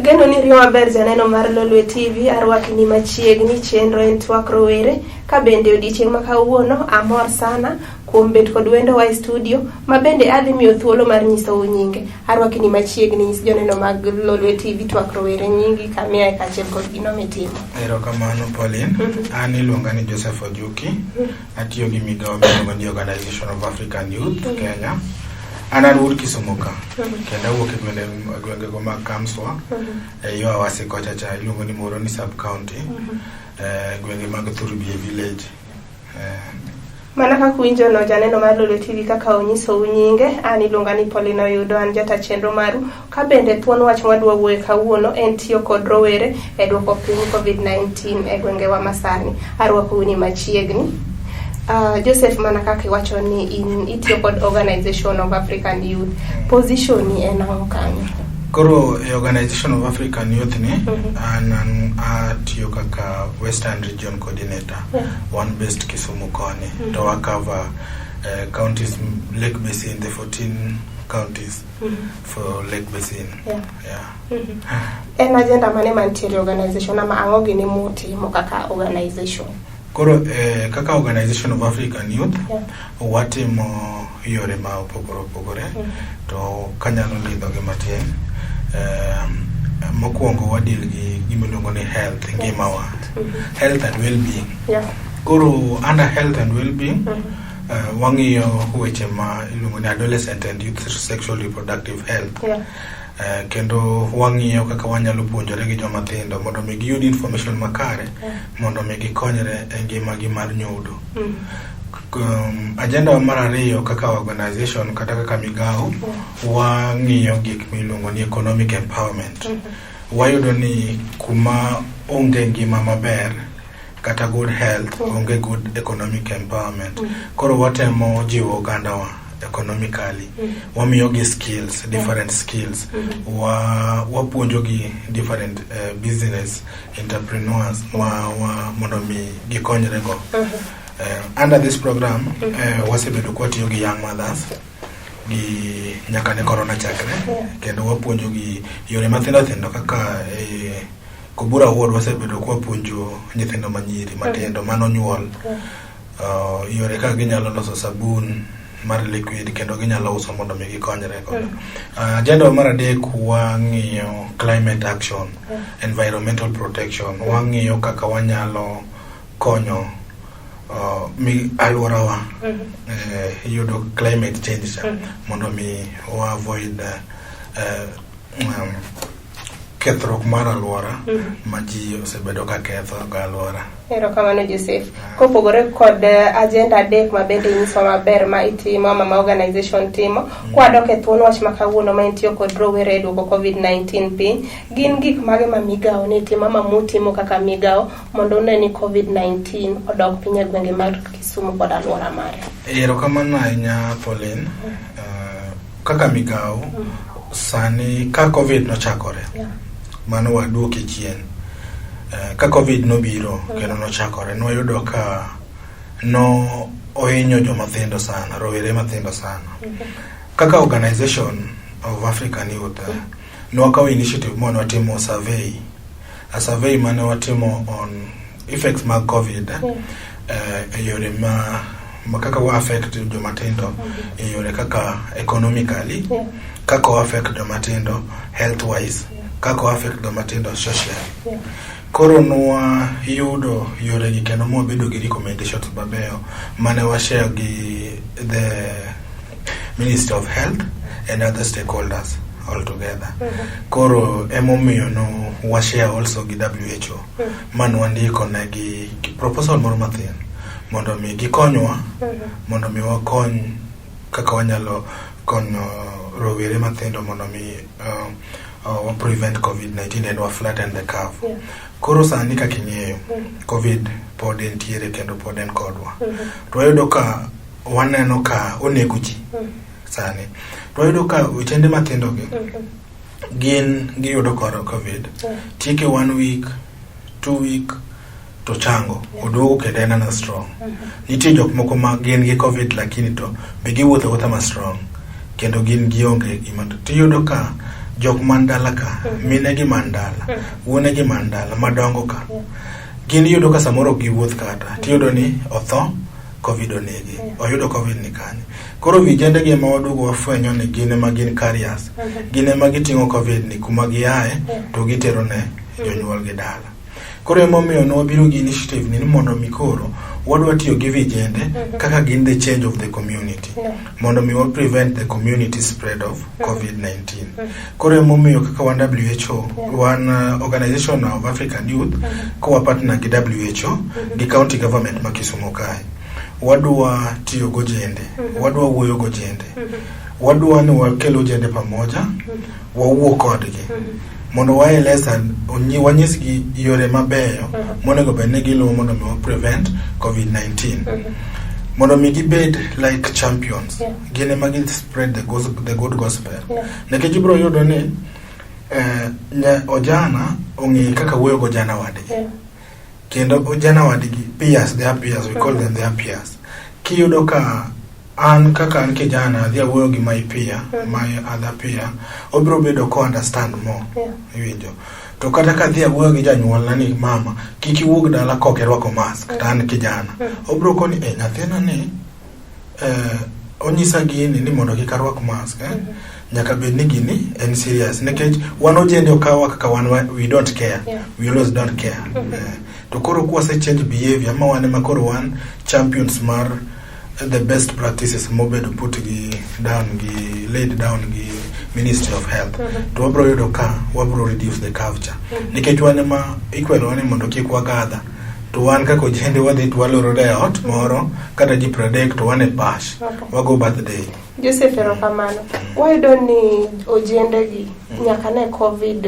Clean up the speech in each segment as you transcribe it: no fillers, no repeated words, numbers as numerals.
Ageno ni riyo maber janeno mar Lolwe TV, arwaki ni machiegni chenro en twak rowere ka bende odiechieng' ma kawuono amor sana kuom bet kod wendowa e studio ma bende adhi miyo thuolo mar nyisou nyinge. Arwaki ni machiegni nyis joneno mag Lolwe TV twak rowere nyingi kamiaye kaachiel kod gino mitimo. Erokamano Pauline. An iluonga ni Joseph Ojuki. Atiyo gi migawo miluongo ni Organization of African Youth Kenya. An wuod Kisumu ka. Kendo awuok e gwengego mag Kamswa. E yo Awasi kocha cha iluongo ni Muhoroni sub county. Gwenge mag Thurubie village. Mana kaka uwinjono janeno mar Lolwe TV kaka onyisou nyinge, an iluonga ni Pauline Oyudo, an jata chenro maru. Ka bende thuon wach mwadwa wuoye kawuono en tiyo kod rowere e duoko piny COVID-19 e gwengewa masani. Arwakou ni machiegni. Joseph, mana kaka iwacho ni in itiyo kod Organization of African Youth, position ni en ang'o kanyo? Koro e Organization of African Youth ni an atiyo kaka Western Region Coordinator. One based Kisumu koni. To wa cover counties Lake Basin, the 14 counties for Lake Basin. En agenda mane mantiere e organization ama ang'o gini mutimo kaka organization? Koro kaka Organization of African Youth watimo yore ma opogore opogore to kanyalo lidho gi matin, mokwongo wadeal gi gima iluongo ni health, ngimawa, health and well-being. Koro under health and well-being wang'iyo weche ma iluongo ni adolescent and youth sexual reproductive health. Kendo wang'iyo kaka wanyalo puonjore gi joma tindo mondo mi giyud information makare mondo mi gikonyre e ngimagi mar nyodo. Agenda mar ariyo kaka organization kata kaka migawo wang'iyo gik miluongo ni economic empowerment. Wayudo ni kuma onge ngima maber kata good health, onge good economic empowerment. Koro watemo jiwo ogandawa economically. Wamiyogi skills, different skills. Wapuonjogi different business entrepreneurs wa mondo mi gikonyre go. Under this program wasebedo kwatiyo gi young mothers gi nyaka ne corona chakre kendo wapuonjo gi yore mathindo thindo kaka Kobura Ward wasebedo kwapuonjo nyithindo manyiri matindo manonyuol yore kaka ginyalo loso sabun mar liquid kendo ginyalo uso mondo mi gikonyre godo. Agenda mar adek wang'iyo climate action, environmental protection. Wang'iyo kaka wanyalo konyo mi alworawa yudo climate change cha mondo mi wa avoid kethruok mar alwora ma ji osebedo ka ketho ga alwora. Erokamano Joseph. Kopogore kod agenda adek ma bende inyiso maber ma itimo ama ma organization timo, kwadok e thuon wach ma kawuono ma en tiyo kod rowere e duoko COVID-19 piny, gin gik mage ma migawo ne timo ama mutimo kaka migawo mondo une ni COVID-19 odok piny e gwenge mar Kisumu kod alwora mare? Erokamano ahinya Pauline. Kaka migawo sani ka COVID nochakore mano waduoke chien. Ka COVID nobiro kendo nochakore nwayudo ka no ohinyo joma thindo sana, rowere mathindo sana. Kaka Organization of African Youth nwakawo initiative ma nwatimo survey, a survey mane watimo on effects mag COVID e yore ma kaka wa affect joma tindo e yore kaka economically, kaka wa affect joma tindo health wise, kaka wa affect joma tindo socially. Koro nwa yudo yore gi kendo mwabedo gi recommendations mabeyo mane wa share gi the Ministry of Health and other stakeholders all together. Koro emomiyo no wa share also gi WHO man wandiko negi proposal moro mathin mondo mi gikonywa mondo mi wakony kaka wanyalo konyo rowere mathindo mondo mi wa prevent COVID-19 and wa flatten the curve. Koro sani kaka ing'eyo, COVID pod entiere kendo pod en kodwa. To wayudo ka waneno ka onego ji sani. To wayudo ka ojende mathindo gi gin giyudo koro COVID. Tieke one week, 2 week to chango, oduogo kendo en ana strong. Nitie jok moko ma gin gi COVID lakini to be giwuotho awuotha ma strong kendo gin gionge gima tiyudo ka Jok man dala ka, mine gi man dala, wuone gi man dala, madongo ka. Gin iyudo ka samoro ok giwuoth kata, tiyudo ni otho, COVID onege, oyudo COVID ni kanye. Koro vijende gi ema waduogo wafwenyo ni gin ema gin carriers, gin ema giting'o COVID ni kuma giaye to gitero ne jonyuol gi dala. Koro emomiyo ne wabiro gi initiative ni mondo mi koro wadwa tiyo gi vijende kaka gin the change of the community mondo mi wa prevent the community spread of COVID-19. Koro emomiyo kaka wan WHO, wan Organization of African Youth, kowa partner gi WHO gi county government ma Kisumu kae. Wadwa tiyo gojende, wadwa wuoyo gojende. Wadwa ni wakel ojende pamoja, wawuo kodgi. Mondo waeleza wanyisgi yore mabeyo monego bed ni giluwo mondo mi wa prevent COVID-19. Mondo mi gibed like champions. Gin ema gi spread the good gospel. Nikech ibiro yudo ni ojana ong'e kaka wuoyo gojana wadgi. Kendo ojana wadgi, peers, they are peers, we call them their peers. Kiyudo ka an kaka an kijana adhi awuoyo gi my peer, my other peer, obiro bedo ko understand more. Iwinjo. To kata ka adhi awuoyo gi janyuolna ni mama, kik iwuog dala kok irwako mask, to an kijana. Obiro koni, nyathina ni, onyisa gini ni mondo kik arwak mask, eh? Nyaka bed ni gini en serious nikech wan ojende okawa kaka wan we don't care. We always don't care. To koro kwase change behavior ma wan ema koro wan champions mar the best practices mobedo put gi down gi laid down gi Ministry of Health. To wabro yudo ka wabro reduce the curvature. Nikech wan ema ikwerowa ni mondo kik wagadha. To wan kaka ojende wadhi to walorore e ot moro kata ji 30 to wan e bash. Wago birthday. Joseph, erokamano. Wayudo ni ojende gi nyaka ne COVID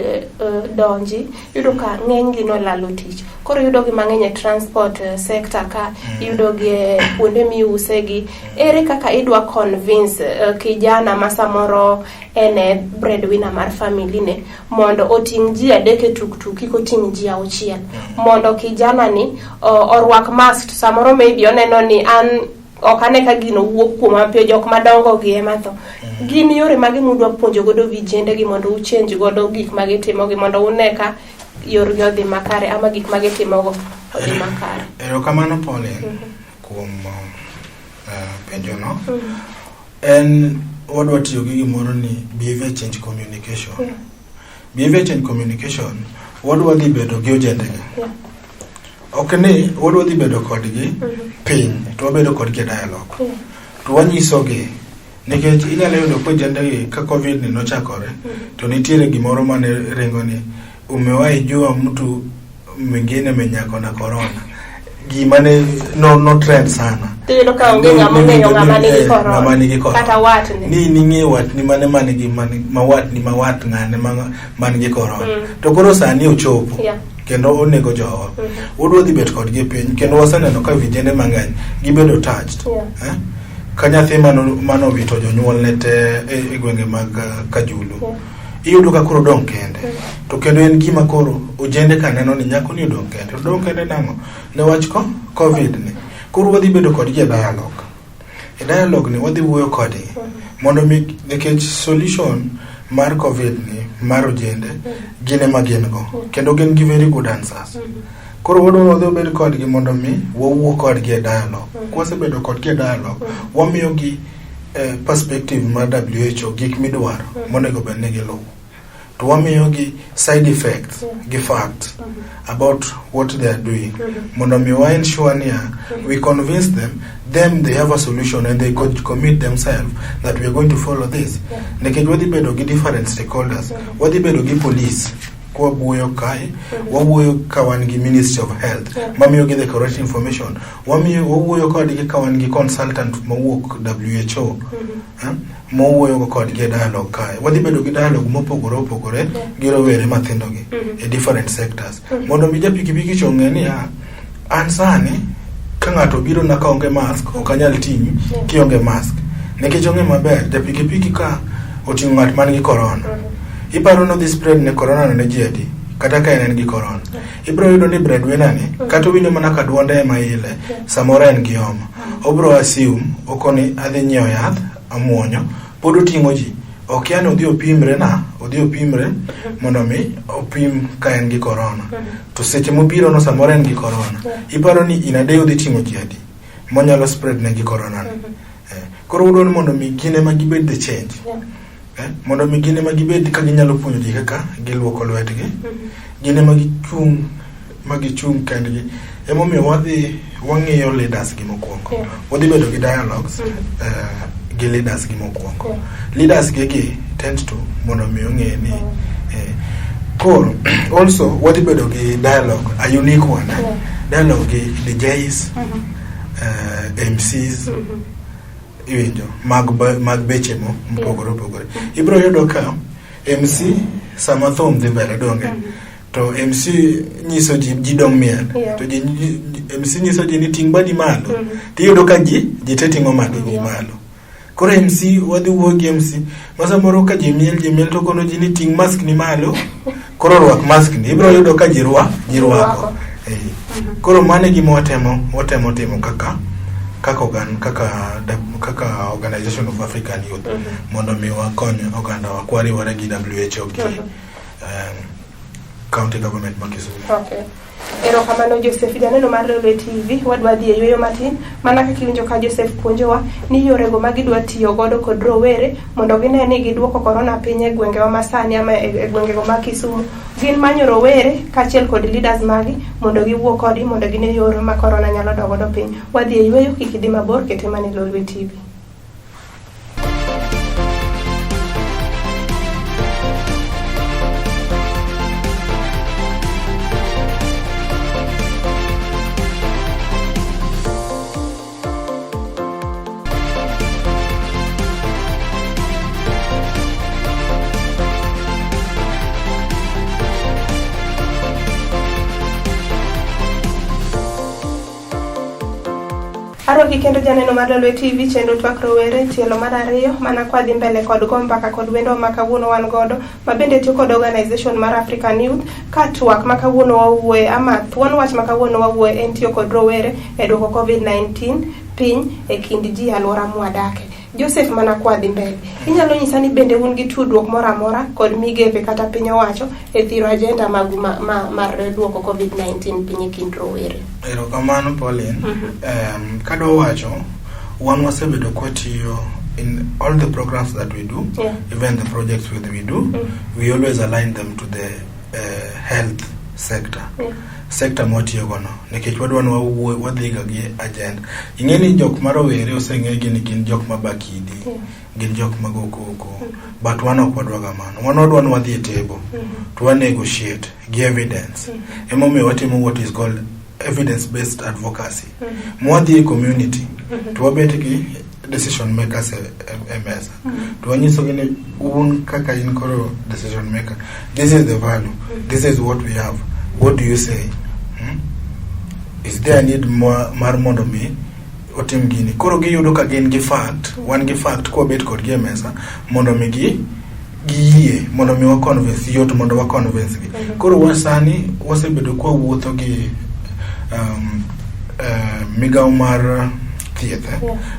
donji, iyudo ka ng'eny gi nolalo tich. Koro iyudo gi mang'eny e transport sector ka, iyudo gi e kuonde miuse gi. Ere kaka idwa convince kijana ma samoro en e breadwinner mar family ne mondo oting' ji 3 e tuktuk kik oting' ji 6. Mondo kijana ni orwak mask to samoro maybe oneno ni an ok ane ka gino wuok kuoma piyo, jok madongo gi ema tho. Gin yore mage mudwa puonjo godo vijende gi mondo uchange godo gik ma gitimo gi mondo une ka yorgi odhi makare ama gik ma gitimogo odhi makare? Erokamano Pauline kuom penjono. En wadwa tiyo gi gimoro ni behavior change communication. Behavior change communication wadwa dhi bedo gi ojendegi. Ok ni wadwa dhi bedo kodgi piny to wabedo kodgi e dialogue. To wanyisogi nikech inyalo yudo ka ojendegi ka COVID ni nochakore to nitiere gimoro mane ringo ni umewahi jua mtu mwingine mwenye ako na corona. Gima ne no trend sana. Tiyudo ka onge ng'ama ong'eyo ng'ama nigi corona. Ng'ama nigi corona. Kata watne. Ni ning'e watni mane man gi ma watni ma wat ng'ane man gi corona. To koro sani ochopo. Kendo onego jowa. Wadwa dhi bet kodgi piny kendo waseneno ka vijende mang'eny gibedo touched. Ka nyathi mano wito jonyuolne te e gwenge mag Kajulu. Iyudo ka koro odong' kende. To kendo en gima koro ojende ka neno ni nyako ni odong' kende. Odong' kende nang'o? Newach ko COVID ni. Koro wadhi bedo kodgi e dialogue. E dialogue ni wadhi wuoyo kodgi mondo mi nikech solution mar COVID ni mar ojende gin ema gin go kendo gin gi very good answers. Koro wadwa wadhi wabed kodgi mondo mi wawuo kodgi e dialogue. Kwasebedo kodgi e dialogue, wamiyogi perspective mar WHO gik midwaro monego bed ni giluwo. To wamiyogi side effects gi facts about what they are doing. Mondo mi wa ensure niya, we convince them they have a solution and they could commit themselves that we are going to follow this. Nikech wadhi bedo gi different stakeholders, wadhi bedo gi police kwawuoyo kae, wawuoyo ka wan gi Ministry of Health mamiyo gi the correct information, wawuoyo kodgi ka wan gi consultant mawuok WHO, mowuoyo kodgi e dialogue kae. Wadhi bedo gi dialogue mopogore opogore gi rowere mathindo gi e different sectors. Mondo mi ja pikipiki cha ong'e niya, an sani ka ng'ato biro na kaonge mask, ok anyal ting'i kionge mask. Nikech ong'e maber, ja pikipiki ka oting'o ng'at man gi corona, iparo ni odhi spread ne corona no ne ji adi? Kata ka en gi corona. Ibiro yudo ni breadwinner ni, kata owinjo mana ka duonde ema ile, samoro en gi homa. Obiro assume, okoni adhi nyiewo yath, amuonyo, pod oting'o ji. Okia ni odhi opimre na, odhi odhi opimre mondo mi opim ka en gi korona. To seche mobiro no samoro en gi korona. Iparo ni in a day odhi ting'o ji adi monyalo spread ne gi korona ni. Koro udwa ni mondo mi gin ema gibed the change. Mondo mi gin ema gibed ka ginyalo puonjo ji kaka giluoko lwetgi. Gin ema gichung' ma gichung' kendgi. Emomiyo wadhi wang'iyo leaders gi mokwongo. Wadhi bedo gi dialogues gi leaders gi mokwongo. Leaders gi gi tend to mondo mi ong'e ni koro also wadhi bedo gi dialogue, a unique one. Dialogue gi DJs, MCs, iwinjo mag beche mo mopogore opogore. Ibiro yudo ka MC sama thum dhi mbele donge to MC nyiso ji ji dong miel to ji, MC nyiso ji ni ting' badi malo tiyudo ka ji te ting'o badi malo. Koro MC wadhi wuoyo gi MC ma samoro ka ji miel to kono ji ni ting' mask ni malo, koro rwak mask ni, ibiro yudo ka ji rwako. Koro mano e gima watemo timo kaka kaka organ, kaka kaka Organization of African Youth mondo mi wakony oganda wa kwariwore gi WHO gi county government ma Kisumu. Okay. Erokamano Joseph, janeno mar Lolwe TV, wadwa dhi e yueyo matin, mana kaka iwinjo ka Joseph puonjowa ni yorego ma gidwa tiyo godo kod rowere mondo gine ni giduoko korona piny e gwengewa masani ama e gwengego ma Kisumu. Gin manyo rowere kaachiel kod leaders magi mondo giwuo kodi mondo gine yor ma korona nyalo dok godo piny. Wadhi e yueyo, kik idhi mabor, kete mana e Lolwe TV. Arwaki kendo janeno mar Lolwe TV, chenro twak rowere, tielo mar ariyo, mana kwa dhi mbele kod go mbaka kod wendo ma kawuono wan godo, ma bende tiyo kod organization mar African Youth, ka twak ma kawuono wawuoye ama thuon wach ma kawuono wawuoye en tiyo kod rowere e duoko COVID-19 piny e kind ji alwora mwadake. Joseph, mana kwa dhi mbele, inyalo nyisa ni bende un gi tudruok moro amora kod migepe kata piny owacho e thiro agenda magu mar duoko COVID-19 piny e kind rowere? Erokamano Pauline. Kadwa wacho, wan wasebedo kwatiyo in all the programs that we do, even the projects that we do, we always align them to the health sector. Sector mwatiyogo no, nikech wadwa ni wawuo wadhiga gi agenda. Ing'e ni jok ma rowere oseng'e gi ni gin jok ma bakidi, gin jok ma go koko, but wan ok wadwa kamano. Wan wadwa ni wadhi e table, to wa negotiate gi evidence. Emomiyo watimo what is called evidence based advocacy. Mwadhi e community, to wabet gi decision makers e mesa. To wanyisogi ni un kaka in koro decision maker, this is the value, this is what we have, what do you say? Is there a need mar mondo mi otim gini? Koro giyudo ka gin gi fact, wan gi fact kwabet kodgi e mesa mondo mi gi giyie mondo mi wa convince, yot mondo wa convince gi. Koro wa sani wasebedo kwa wuotho gi migawo mar thieth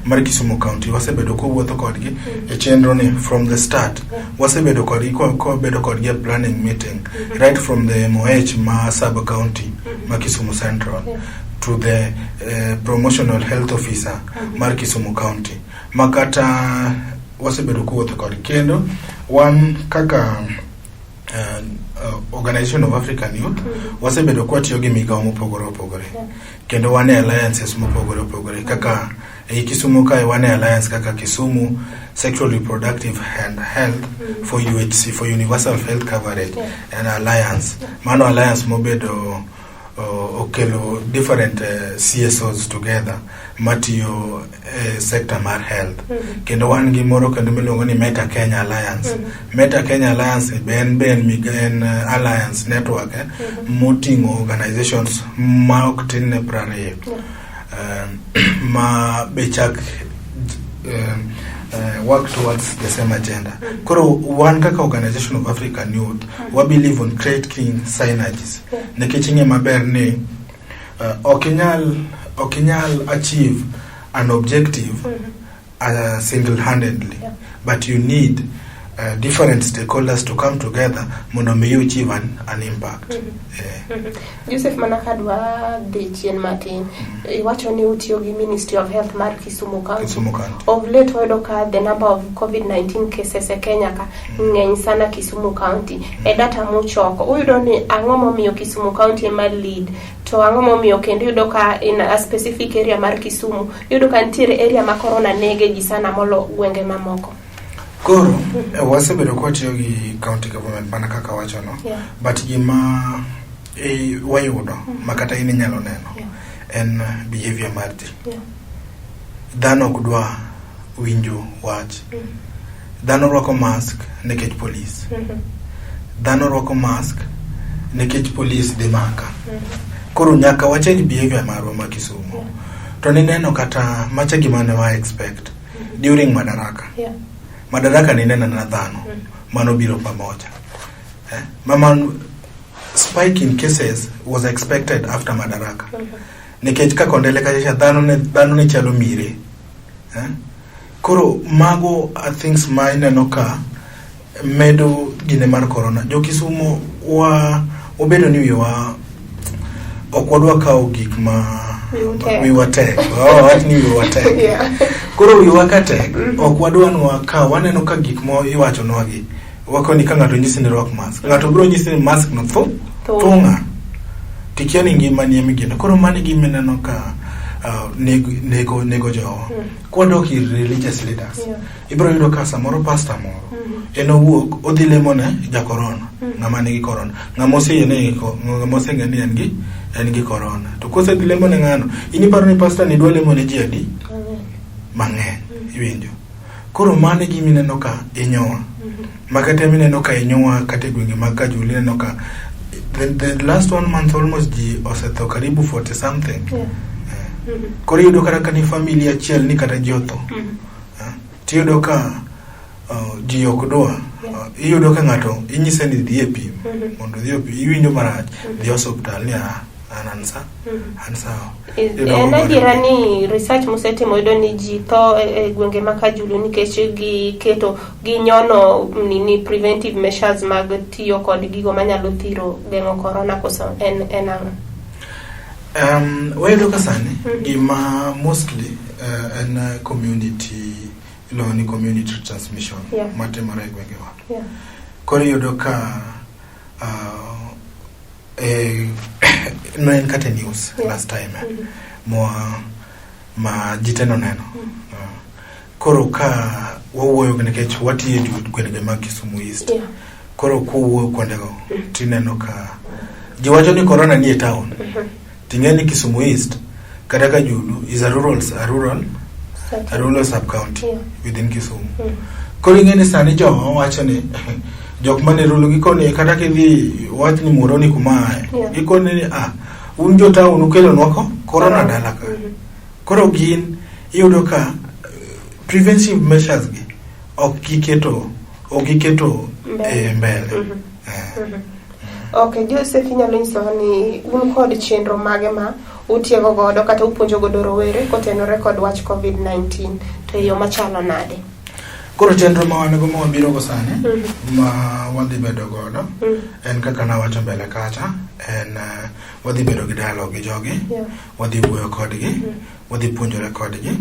mar Kisumu County, wasebedo kwawuotho kodgi e chenro ni from the start. Wasebedo kodgi kwabedo kodgi e planning meeting right from the MOH ma sub county ma Kisumu Central to the promotional health officer mar Kisumu County, ma kata wasebedo kuwuotho kodgi. Kendo wan kaka Organization of African Youth wasebedo kwatiyo gi migawo mopogore opogore, kendo wan e alliances mopogore opogore. Kaka ei Kisumu kae wan e alliance kaka Kisumu Sexual Reproductive and Health for UHC, for Universal Health Coverage, and alliance mano alliance mobedo okelo different CSOs together matiyo e sector mar health. Kendo wan gi moro kendo miluongo ni Meta Kenya Alliance. Meta Kenya Alliance be en alliance network moting'o organizations ma ok tin ne 20 ma be chak work towards the same agenda. Koro wan kaka Organization of African Youth wa believe on creating synergies, nikech ing'e maber ni ok inyal achieve an objective single handedly, but you need different stakeholders to come together mondo mi you achieve an impact. Joseph, mana kadwa dhi chien matin, iwacho ni utiyo gi Ministry of Health mar Kisumu County. Kisumu County. Of late wayudo ka the number of COVID-19 cases e Kenya ka ng'eny sana Kisumu County. E data muchoko, uyudo ni ang'o momiyo Kisumu County ema lead? To ang'o momiyo kendo iyudo ka in a specific area mar Kisumu, iyudo ka nitiere area ma corona nege ji sana molo gwenge mamoko? Koro wasebedo kwatiyo gi county government mana kaka wachono, but gima wayudo ma kata in inyalo neno en behavior mar ji. Dhano ok dwa winjo wach. Dhano rwako mask nikech polis. Dhano rwako mask nikech polis dhi maka. Koro nyaka wa change behavior marwa ma Kisumu. To nineno kata macha gima ne wa expect during Madaraka. Madaraka nineno na dhano manobiro pamoja. Mama, spike in cases was expected after Madaraka. Nikech ka Kondele kacha dhano ne chalo mire. Koro mago are things ma ineno ka medo gine mar corona. Jo Kisumu wa obedo ni wiwa ok wadwa kawo gik ma Wiwa tek. Wiwa tek. Oh, wach ni wiwa tek. Koro wiwa ka tek, ok wadwa ni wakaw, waneno ka gik mo iwachonwa gi. Wakoni ka ng'ato nyisi ni rwak mask. Ng'ato biro nyisi ni mask no tho, thung'a. Tikia ni ngimani ema igeno. Koro mano e gima ineno ka nego jowa. Kwadok ir religious leaders, ibiro yudo ka samoro pastor moro en owuok odhi lemo ne ja corona, ng'ama nigi corona, ng'ama oseyie ni ng'ama oseng'e ni en gi corona. To kosedhi lemo ne ng'ano, in iparo ni pastor ni dwa lemo ne ji adi? Mang'eny. Iwinjo? Koro mano e gima ineno ka inyowa. Ma kata mineno ka inyowa kata e gwenge mag Kajulu, ineno ka the last one month almost ji osetho karibu 40 something. Koro iyudo kata ka ni familia achiel ni kata ji otho. Tiyudo ka ji ok dwa. Iyudo ka ng'ato inyise ni dhi e pim mondo odhi opim, iwinjo marach, dhi osuptal ni an sa an sawa. Iyudo En ka adiera ni research musetimo yudo ni ji tho e gwenge ma Kajulu nikech giketo ginyono nini preventive measures mag tiyo kod gigo manyalo thiro geng'o corona, koso en ang'o? Wayudo ka sani gima mostly en community, iluongo ni community transmission matimore e gwengewa. Koro iyudo ka ne en kata e news last time moa ma ji te noneno. Koro ka wawuoyo nikech watiyo e gwenge mag Kisumu East. Koro kuwuoyo kuondego tineno ka ji wacho ni corona ni e town. Ting'e ni Kisumu East kata Kajulu is a rural sub county within Kisumu. Koro ing'e ni sani jowa wacho ni jok mane rulo gikoni kata kidhi wach ni Muhoroni kuma aye, gikoni ni un jo town ukelonwa ko corona dala ka. Koro gin iyudo ka preventive measures gi ok giketo Mbele. e mbele. Ok, Joseph, inyalo nyisowa ni un kod chenro mage ma utiego godo kata upuonjo godo rowere kotenore kod wach COVID-19, to e yo machalo nade? Koro chenro ma wan go ma wabiro go sani ma wadhi bedo godo en kaka nawacho mbele kacha, en wadhi bedo gi dialogue gi jogi, wadhi wuoyo kodgi, wadhi puonjore kodgi,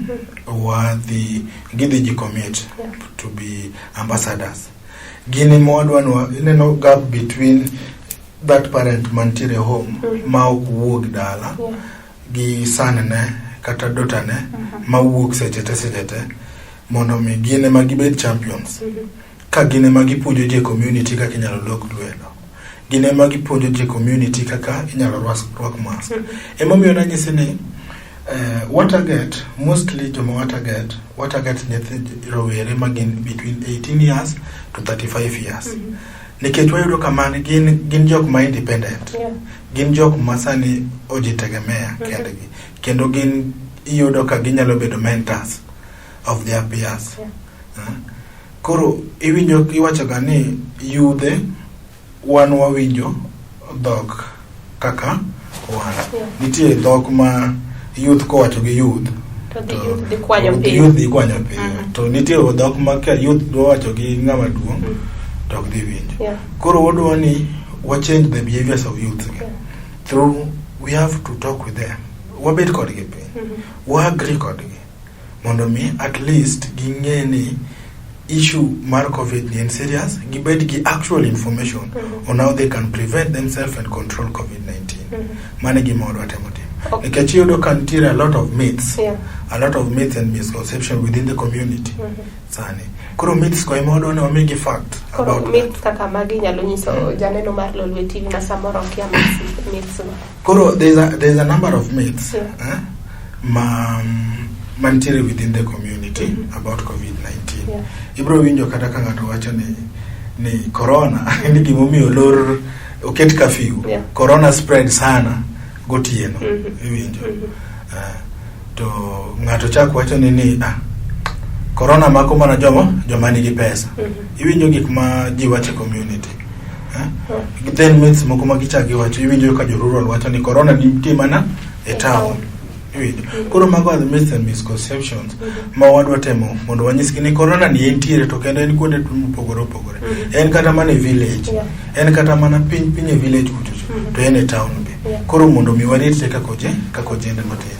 wadhi gidhi ji commit to be ambassadors. Gin ema wadwa ni ineno gap between that parent mantiere home ma ok wuog dala gi son ne kata daughter ne ma wuok seche te seche te, mondo mi gin ema gibed champions ka gin ema gipuonjo ji e community kaka inyalo lok lwedo, gin ema gipuonjo ji e community kaka inyalo rwak mask. Emomiyo nanyisi ni watarget mostly joma watarget nyithi rowere ma gin between 18 years to 35 years, nikech wayudo ka man gin jok ma independent, gin jok ma sani ojitegemea kendgi, kendo gin iyudo ka ginyalo bedo mentors of their peers. Koro iwinjo iwacho ga ni yudhe wan wawinjo dhok kaka wan. Nitie dhok ma youth kowacho gi youth. To dhi youth dhi kwanyo to piyo. youth dhi kwanyo piyo. Mhm. To nitie dhok ma ka youth dwa wacho gi ng'ama duong' to ok dhi winjo. Koro wadwa ni wa change the behaviors of youth gi. Through we have to talk with them. Wabet kodgi piny. Wa agree kodgi. Mondo mi at least ging'e ni issue mar COVID ni en serious, gibed gi actual information on how they can prevent themselves and control COVID-19. Mano e gima wadwa temo timo. Nikech iyudo ka nitiere a lot of myths, a lot of myths and misconception within the community sani. Koro myths go ema wadwa ni wamigi fact Koro about that. myths kaka magi nyalo nyiso janeno mar Lolwe TV ma samoro okia myths go. Koro there's a number of myths eh, ma mantiere within the community about COVID-19. Ibro winjo kata ka ng'ato wacho ni corona ni gimomiyo olor oket curfew. Corona spread sana gotieno. Iwinjo. To ng'ato chak wacho ni corona mako mana joma nigi pesa. Iwinjo gik ma ji wacho e community. Then myths moko ma gichak giwacho, iwinjo ka jo rural wacho ni corona nitie mana e town. Iwinjo. Koro mago are the myths and misconceptions ma wadwa temo mondo wanyisgi ni corona ni entiere to kendo en kuonde mopogore opogore. En kata mana e village. En kata mana piny piny e village kuchocho. To en e town be. Koro mondo mi waritre kaka ojende matindo.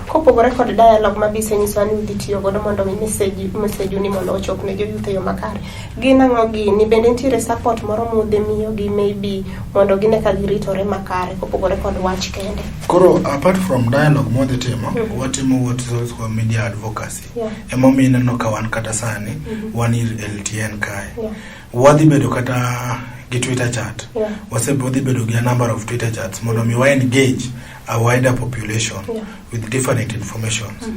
Kopogore kod dialogue ma bisenyisowa ni udhi tiyo godo mondo mi message ni mondo ochop ne jo-youth e yo makare. Gin ang'o gini? Bende nitiere support moro mudhi miyogi maybe mondo gine ka giritore makare kopogore kod wach kende? Koro apart from dialogue mwadhi timo, watimo what is also called media advocacy. Emomiyo ineno ka wan kata sani, wan ir LTN kae. Wadhi bedo kata gi Twitter chat. Wadhi bedo gi a number of Twitter chats mondo mi wa engage a wider population with different informations.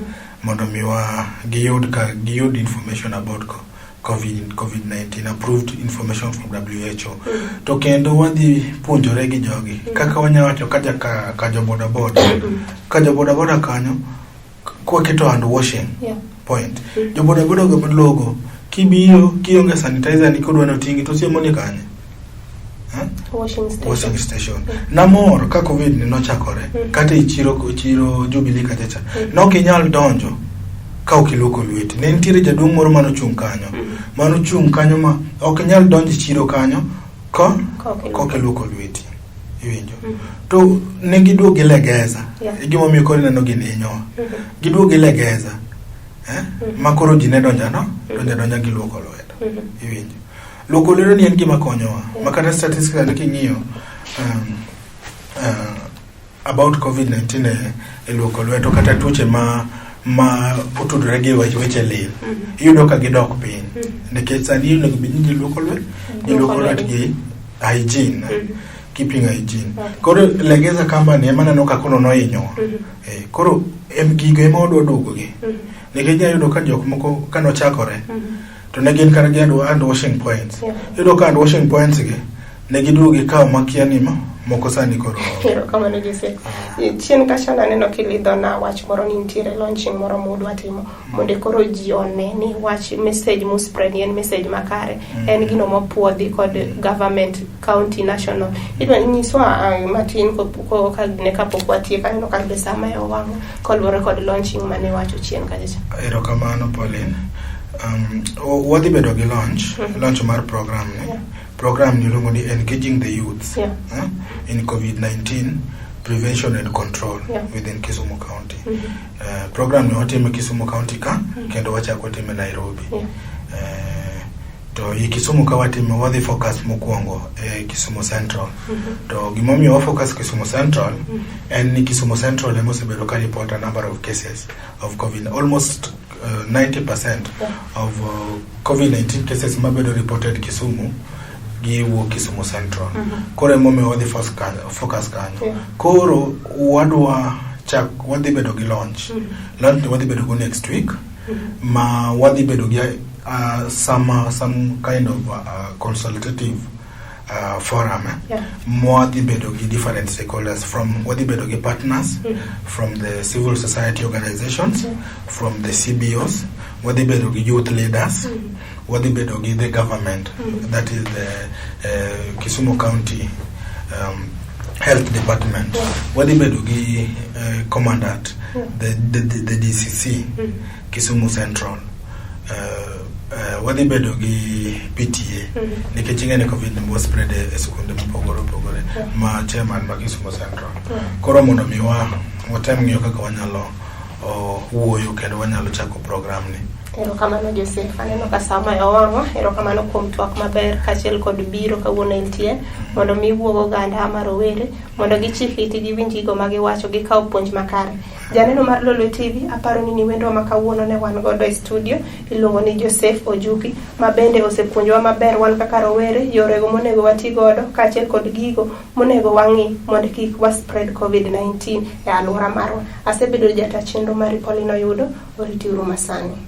Mondo mi wa giyud ka giyud information about COVID-19, approved information from WHO. To kendo wadhi puonjore gi jogi kaka wanya wacho ka jo boda boda. Ka jo boda boda kanyo kwaketo hand washing point. Jo boda boda go logo kibiro kionge sanitizer ni kodwa notingi to siemo ni kanye. Washing station. Washing station. Namor ka COVID ni nochakore kata e chiro Jubilee kachacha nok inyal donjo ka ok iluoko lweti. Ne nitiere jaduong' moro manochung' kanyo. Manochung' kanyo ma ok inyal donjo e chiro kanyo ka ok iluoko lweti. Iwinjo. To ne giduogo gilegeza. E gimomiyo koro ineno gini hinyowa. Giduogo gilegeza. Ma koro ji ne donjo no, donjo adonja giluoko lwedo. Iwinjo. Luoko lwedo ni en gima konyowa. Ma kata statistics king'iyo about COVID-19 e luoko lwedo kata tuoche ma otudore gi weche lil. Iyudo ka gidok piny. Nikech sani onego bed ni ji luoko lwedo, ji luoko lwet gi hygiene. Keeping hygiene. Koro Legeza company ema neno ka koro nohinyowa. Koro gigo ema wadwa duogo gi. Nikech inya yudo ka jok moko kanochakore to ne gin kata gi hand washing points. Iyudo ka hand washing points gi ne giduogo gikawo makia ni moko sani koro. Erokamano Joseph. Chien kacha naneno kilidhona wach moro ni nitiere launching moro mudwa timo mondo koro ji one ni wach message muspread en message makare. En gino mopuodhi kod government, county, national. Idwa nyiswa matin ka kapok watieko aneno ka be sama e owang'o koluwore kod launching mane iwacho chien kacha. Erokamano Pauline. Wadhi bedo gi launch mar program ni. Program ni iluongo ni Engaging the Youths in COVID-19 Prevention and Control within Kisumu County. Program ni watime Kisumu County ka kendo wachako watime Nairobi. To i Kisumu ka watime wadhi focus mokwongo e Kisumu Central. To gimomiyo wa focus Kisumu Central en ni Kisumu Central ema osebedo ka report a number of cases of COVID. Almost 90% of COVID-19 cases mabedo reported Kisumu giwuok Kisumu Central. Koro emomiyo wadhi focus kanyo. Koro wadwa chak wadhi bedo gi launch. Launch ni wadhi bedo go next week. Ma wadhi bedo gi some kind of consultative forum mwadhi bedo gi different stakeholders from wadhi bedo gi partners from the civil society organizations, from the CBOs, wadhi bedo gi youth leaders, wadhi bedo gi the government, that is the Kisumu County Health Department, wadhi bedo gi commandant. the DCC Kisumu Central, wadhi bedo gi PTA nikech ing'e ni COVID was spread e skunde mopogore opogore ma chairman ma Kisumu Central. Koro mondo mi wa watem ng'iyo kaka wanyalo wuoyo kendo wanyalo chako program ni. Erokamano Joseph, aneno ka sama owang'o. Erokamano kuom twak maber kaachiel kod biro kawuono e LTN mondo mi wuog oganda mar rowere mondo gichik itgi giwinj gigo ma giwacho gikaw puonj makare. Janeno mar Lolwe TV, aparo ni ni wendwa ma kawuono ne wan godo e studio iluongo ni Joseph Ojuki ma bende osepuonjowa maber wan kaka rowere yorego monego wati godo kaachiel kod gigo monego wang'i mondo kik wa spread COVID-19 e alwora marwa. Asebedo jata chenro mari Pauline Oyudo, oritiuru masani.